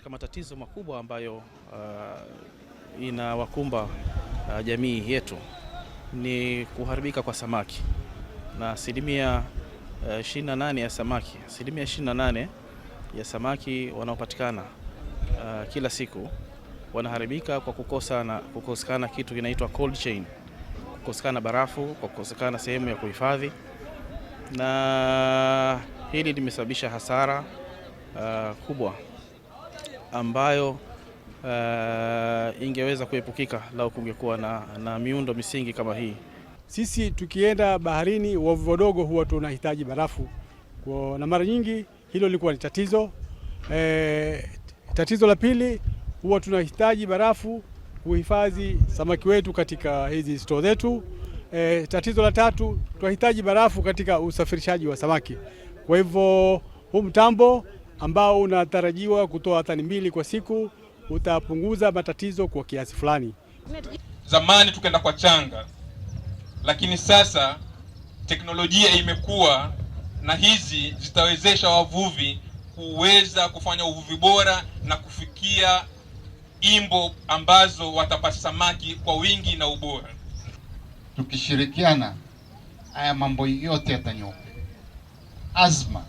Katika matatizo makubwa ambayo inawakumba jamii yetu ni kuharibika kwa samaki, na asilimia 28 ya samaki, asilimia 28 ya samaki wanaopatikana kila siku wanaharibika kwa kukosa na kukosekana kitu kinaitwa cold chain, kukosekana barafu, kwa kukosekana sehemu ya kuhifadhi, na hili limesababisha hasara kubwa ambayo ingeweza kuepukika lau kungekuwa na miundo misingi kama hii. Sisi tukienda baharini, wavuvi wadogo huwa tunahitaji barafu kwa, na mara nyingi hilo lilikuwa ni tatizo. Tatizo la pili huwa tunahitaji barafu kuhifadhi samaki wetu katika hizi store zetu. Tatizo la tatu tunahitaji barafu katika usafirishaji wa samaki. Kwa hivyo huu mtambo ambao unatarajiwa kutoa tani 2 kwa siku utapunguza matatizo kwa kiasi fulani. Zamani tukaenda kwa changa, lakini sasa teknolojia imekuwa na hizi zitawezesha wavuvi kuweza kufanya uvuvi bora na kufikia imbo ambazo watapata samaki kwa wingi na ubora. Tukishirikiana haya mambo yote yatanyoka. Azma